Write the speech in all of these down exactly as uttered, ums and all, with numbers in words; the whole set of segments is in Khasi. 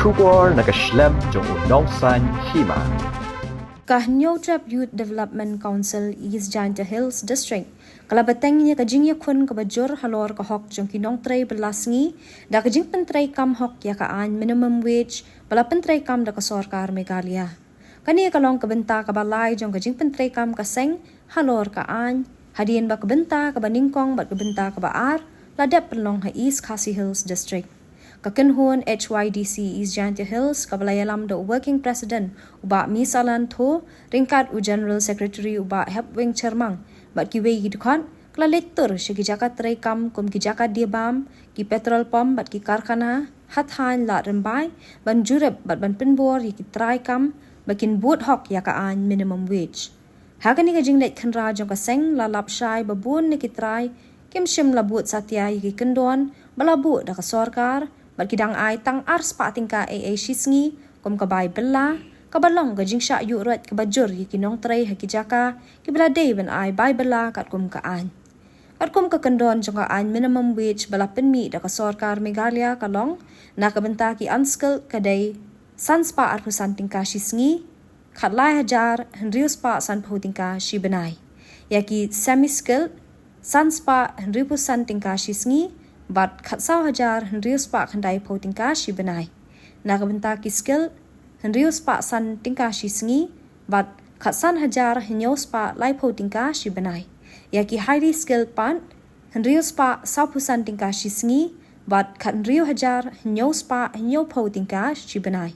Khubor na ka shlem jong u nongsaiñ hima. Ka Hynñiewtrep Youth Development Council East Jaintia Hills District ka la bteng ïa ka jingïakhun kaba jur halor ka hok jong ki nongtrei bylla sngi da ka jingpyntreikam hok ïa ka aiñ minimum wage ba la pyntreikam da ka sorkar Meghalaya. Kane ka long ka bynta kaba lai jong ka jingpyntreikam ka seng halor ka aiñ, hadien ba ka bynta kaba nyngkong bad ka bynta kaba ar la dep pynlong ha East Khasi Hills District. Ka kynhun H Y D C East Jaintia Hills kaba la ïalam da u Working President u Bah Misalan Tho, ryngkat u General Secretary u Bah Hepwing Chyrmang bad kiwei ki dkhot, ka la leit tur sha ki jaka treikam kum ki jaka die bam, ki petrol pump bad ki karkhana ha thaiñ Lad Rymbai ban jurip bad ban pynbor ïa ki treikam ba kin bud hok ïa ka aiñ minimum wage. Ha kane ka jingleit khynra jong ka seng la lap shai ba bun na ki trei kim shym la bud satia ïa ki kyndon ba la buh da ka sorkar bad ki dang ai tang ar spah tyngka ei ei shi sngi kum ka bai bylla, kaba long ka jingshah ïuh roit kaba jur ïa ki nongtrei ha ki jaka kiba la dei ban ai bai bylla katkum ka aiñ. Katkum ka kyndon jong ka aiñ minimum wage ba la pynmih da ka sorkar Meghalaya ka long, na ka bynta ki unskilled ka dei san spah arphew san tyngka shi sngi, khatlai hajar hynriew spah sanphew tyngka shi bnai. Ïa ki semi skilled, san spah hynriewphew san tyngka shi sngi bad khatsaw hajar hynriew spah khyndaiphew tyngka shi bnai. Na ka bynta ki skilled, hynriew spah san tyngka shi sngi bad khatsan hajar hynñiew spah laiphew tyngka shi bnai. Ïa ki highly skilled pat, hynriew spah sawphew san tyngka shi sngi bad khathynriew hajar hynñiew spah hynñiewphew tyngka shi bnai.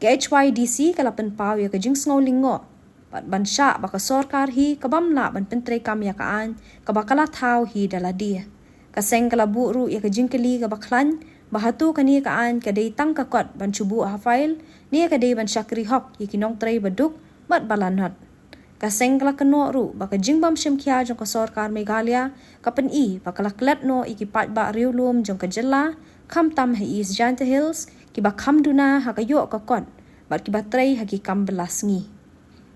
Ka H Y D C ka la pynpaw ïa ka jingsngew lyngngoh bad ban shah ba ka sorkar hi ka bym lah ban pyntreikam ïa ka aiñ kaba ka la thaw hi da lade. Ka seng ka la buh ruh ïa ka jingkylli kaba khlaiñ ba hato kane ka aiñ ka dei tang ka kot ban shu buh ha file ne ka dei ban shakri hok ïa ki nongtrei ba duk bad ba lanot. Ka seng ka la kynnoh ruh ba ka jingbym shim khia jong ka sorkar Meghalaya ka pyni ba ka la klet noh ïa ki paidbah riewlum jong ka jylla, khamtam ha East Jaintia Hills, kiba kham duna ha ka ïoh ka kot bad kiba trei ha ki kam bylla sngi.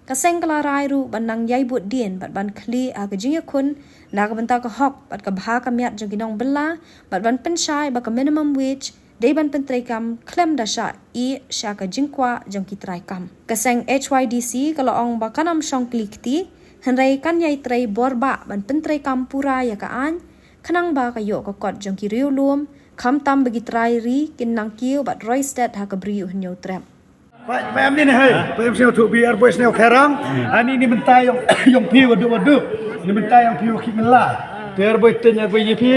Ka seng ka la rai ruh ban nang ïai bud dien bad ban khlieh ha ka jingïakhun na ka bynta ka hok bad ka bha ka miat jong ki nongbylla bad ban pynshai ba ka minimum wage dei ban pyntreikam khlem da shah ïeh sha ka jingkwah jong ki treikam. Ka seng H Y D C ka la ong ba kan ym shong kli kti, hynrei kan ïai trei bor bha ban pyntreikam pura ïa ka aiñ, khnang ba ka ïoh ka kot jong ki riewlum, khamtam ba ki trai ri kin nang kiew bad roi stet ha ka bri u Hynñiewtrep. Peit, peit ym ni ne hei, peit ym sngewthuh, bi ar boi sngewkherang. Ani ni mynta ïong, ïong phi wa duk wa duk. Ni mynta ïong phi wa khih mylla. Te ar boi teng ar boi ïa phi.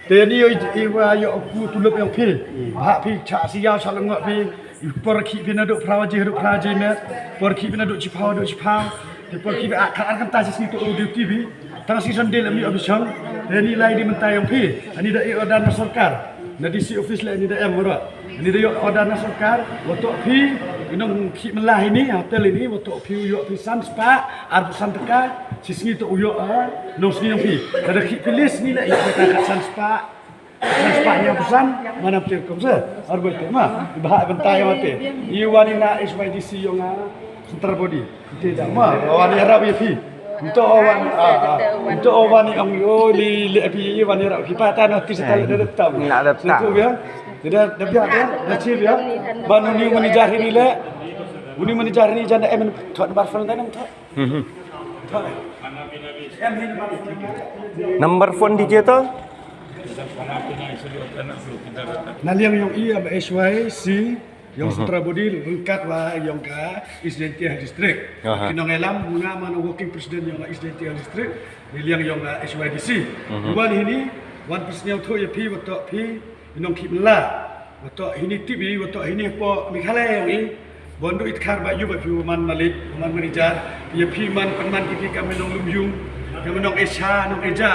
Te ni ïong i wa ïong ku tulop ïong phi. Bha phi cha si yaw cha lyngngoh phi. I por khih phi na duk phra waje, duk phra waje met. Por khih phi na duk chiphaw, duk chiphaw. Te por khih phi a, khat ar kynta shi sngi to u duty phi. Tang shi Sunday lem ïoh phi shong. Te ni lai ni mynta ïong phi. Ani da i order na sorkar. Na D C office leh ni da em waroh. Ani da ïoh order na sorkar, wa toh phi, i nong khih mylla hini, hotel hini, wa toh phi u ïoh phi san spah arphew san tyngka shi sngi, toh u ïoh, ah, nong sngi ïong phi. Ka da khih phi list ni leh, ïoh phi ka san spah, san spah hynñiewphew san, mana phi kum sa, ar boi te ma, i bha bynta ïong te. I wan i na H Y D C ïong, ah, Central Body. Te da ma, wan ïarap ïa phi. Nto wan, ah, ah. Nto wan ïa ong ïo li, li phi ïa wan ïarap phi pa ta na ti sa ta le da ta. Na da ta. Nto bia. Te da, da bia da, da chi bia. Ba nu ni manager hini le. Uni manager hini jan da em thot number phone da nang thot. Mhm. Thot. Em hini ba. Number phone digital. Na liang ïong i am H Y C. Ïong Central Body ryngkat wa ïong ka East Jaintia District. Aha. Ki nongïalam, nga man working president ïong ka East Jaintia District, ni liang ïong ka H Y D C. Mhm. Wan hini, wan pynsngewthuh ïa phi, wa toh phi, i nong khih mylla. Wa toh hini tip i, wa toh hini hapoh Meghalaya ïong i. Ban duh i tkhar ba ïu ba phi wa man malik, wa man manager. Ïa phi man pynman ki phi ka mynong lum yung, ka mynong esha, nong eja.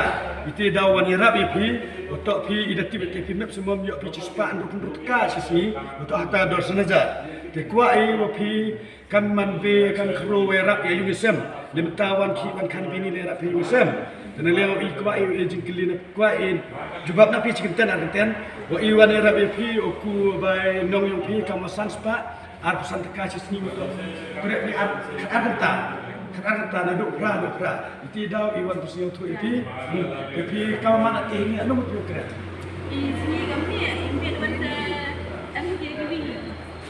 Ite daw wan ïarap ïa phi, wa toh phi i da tip ïa phi mep sumom ïoh phi chi spah hynriew hynriew tyngka shi sngi, wa toh hata dor san hajar. Te kwah i wa phi kan man be kan khro wa ïarap ïa yung i sem. Lem ta wan khih wan khan bini le ïarap ïa yung i sem. Te na liang i kwah i, i jingkylli na kwah i jubab na phi chi kynten ar kynten. Wa i wan ïarap ïa phi, u ku bai nong ïong phi kam wa san spah arphew san tyngka shi sngi, wa toh. Kure ni ar, khat ar kynta. Khat ar kynta na duk phra, duk phra. Iti daw i wan pynsngewthuh ïa phi. Ïa phi kam man ati ni anu mut ïa kret. I sngi kam ni, i miet wan te, em ki ki wi.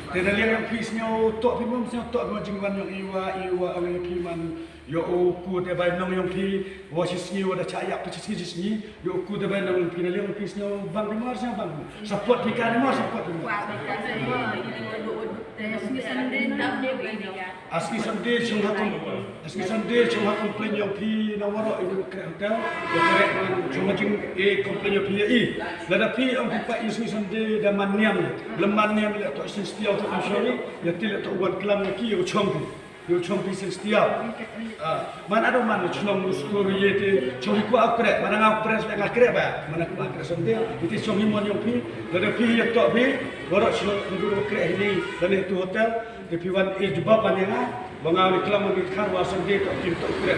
Te na liang ïong phi, sngewthuh phi mo, sngewthuh phi mo jingwan ïong i wa, i wa, ïong phi man, ïa u kut ïa bainong ïong phi, wa shi sngi wa da chah ïap phi shi sngi shi sngi, ïa u kut ïa bainong ïong phi, na liang ïong phi sngewbang phi mo, sngewbang phi mo. Support phi ka ni mo, support phi mo. Wa, ka ni mo. Te sngi Sunday na de. Sngi Sunday shong ha kom-, sngi Sunday shong ha complain ïong phi na waroh ïa u khreh hotel. Ïa khreh man shong ha jing e complain ïong phi ïa i. Lada phi ong phi pat ïa sngi Sunday da man niam. Lem man niam leh to sien stia to shong i. Ïa te leh to wan klam ïa ki ïa u shong phi. Ïa u shong phi sien stia. Ah, man ado man shong u skur ïa te shong i kwah u khreh. Man nga u khreh leh nga khreh ba. Man nga kwah khreh Sunday. Ïa te shong i mon ïong phi. Lada phi ïa to phi. Waroh shong u khreh hi ni. Lane tu hotel. Te phi wan ïa jubab ban ïa nga, ba nga wan klam wan dkhar wa Sunday to kim to khreh.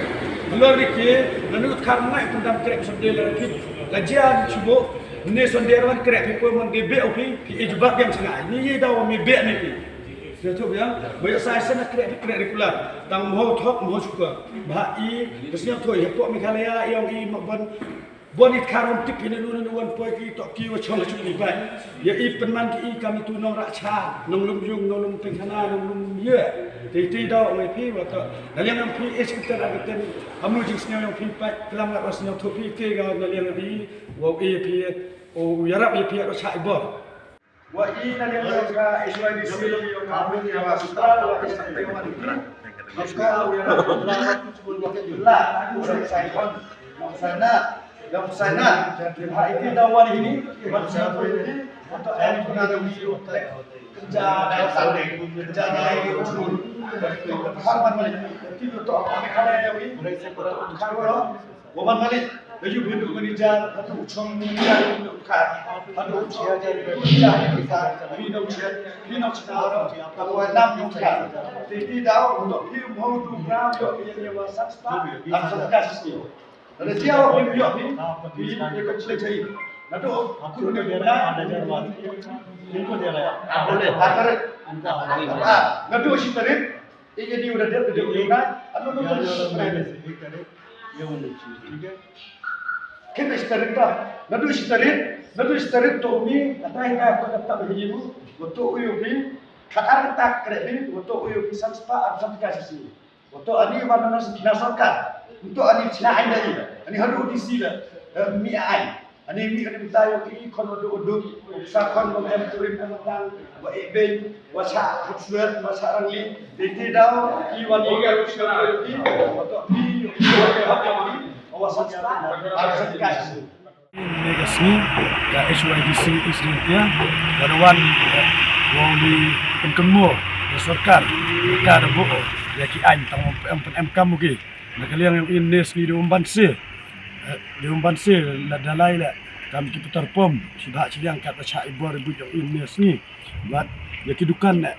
Lor ri ke, nanu dkhar ngai pyndam khreh Sunday la phi. La jia ni chubo, ne Sunday wan khreh phi ko mon de be o phi, phi ïa jubab yang sanga. Ni ïa daw mi be ni phi. Sia tu yang, ba ïa sai sana khreh phi khreh regular. Tang mo thok mo chuka. Ba i, ke sia tu ïa po Meghalaya ïong i mak ban Bon i dkhar wan tip hi ne nu ne nu wan poi ki to ki wa chong la chuk ni bai. Ïa i pynman ki i kam i tu nong rah cha, nong lum yung, nong lum pynkhana, nong lum ye. Te te daw ngai phi wa to. Na liang am phi e sik ten ar ten. Am lu jing sngewthuh ïong phi pai, klam ngat wa sngewthuh phi te ga na liang am phi. Wa e phi, o yarap e phi ro cha i bor. Wa i na liang ka H Y D C ka Sutra wa i sa te wa i. Noksa wa ya la, la, la, sa sa kon. Noksa na, noksa na. Jadi ha i da wa ini, wa sa ko ini. Untuk ai kuna da wi. Kerja, kerja na i. Har man mali. Ti to ame khala ya wi. Har wa. Wa man malik, da yu bin u manager, hadu u chong manager u kha, hadu u chong manager u kha, phi nong chen, phi nong chen, hadu wa nam nong kha. Te ti daw, hadu phi mo du gram yo ye ye wa sat spa, am sat ka si. Da jia wa phi yo phi, phi ye ko chle chai. Nado, ku ne na, ni ko de la ya. Ah, boleh. Ah, nado shi tarik. Ïa ni udah dia dia udah. Anu nu terus. Kita istarit dah. Nadu istarit, nadu istarit to ni, kata ina ko kata begini. Betul uyu ni. Kata kata kredit, betul uyu ni san spa, san kasih. Betul ani mana na sorkar. Betul ani Cina ai dai. Ani hadu di sila. Mi ai. Ani mi ani mta ïong i khon udu udu. Sa khon bang em turin em tang. Wa e beng. Wa sa hapsuat, wa sa rangli. Dei te daw. I wa ni ga ru sila i. Wa to i. Wa ke hap ïong i. Wa sa sa. Ar sa ka. Ni ka sngi ka H Y D C East Jaintia. Ka da wan. Wa ni pynkynmo. Ka sorkar. Ka da buh. Ïa ki aiñ tang em em kam u ki. Na ka liang ïong i ne sngi dei um ban se. Eh, dei um ban se la dalai la. Kam ki putar pom. Sibha siliang kat ba chah i bor i buit ïong i ne sngi. Bad ïa ki dukan ne.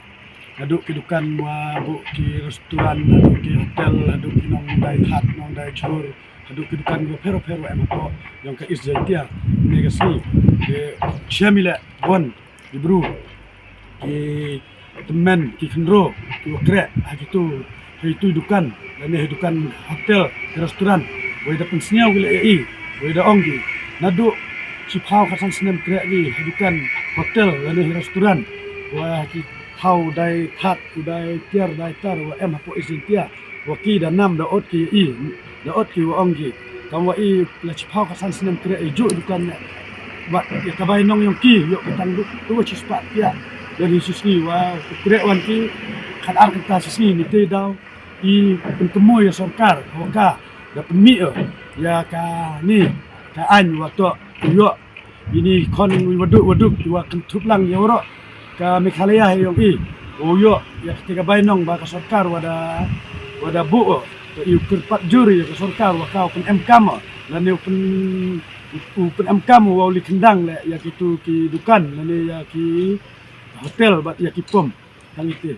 Haduh ki dukan wa buh ki restoran, haduh ki hotel, haduh ki nongdai that, nongdai jhur, haduh ki dukan wa phero phero em hapoh ïong ka East Jaintia. Ne ka sngi. Ki shem i la bon. Ki bru, ki tymmen, ki khynro, ki wa kreh ha kitu, ha kitu dukan, lane ha dukan hotel, ha restaurant. Wei da pynsngew ki la ïa i, wei da ong ki. Naduh shiphew khatsan snem kreh ki ha dukan hotel lane ha restaurant. Wa ki thaw dai khat, u dai tiar, dai tar, wa em hapoh East Jaintia. Wa ki da nam da ot ki i, da ot ki wa ong ki. Kam wa i la shiphew khatsan snem kreh i ju dukan ne. Bad ïa ka bainong ïong ki ïoh ka tang duk tu wa shispah tiah. Ïa ni shisngi wa kreh wan ki khat ar kynta shisngi ni te daw i pynkynmo ïa sorkar wa ka da pynmih ïa ka ni ka aiñ wa to ïoh Ini khon waduk waduk wa kynthup lang ïa waroh ka Meghalaya ha ïong i. U ïoh ïa kata ka bainong ba ka sorkar wa da, wa da buh. Ka i u kyrpad jur ïa ka sorkar wa ka u pynemkam. Lane u pyn, u pynemkam wa u li kyndang le ïa kitu ki dukan lane ïa ki hotel bad ïa ki pom. Tang ite.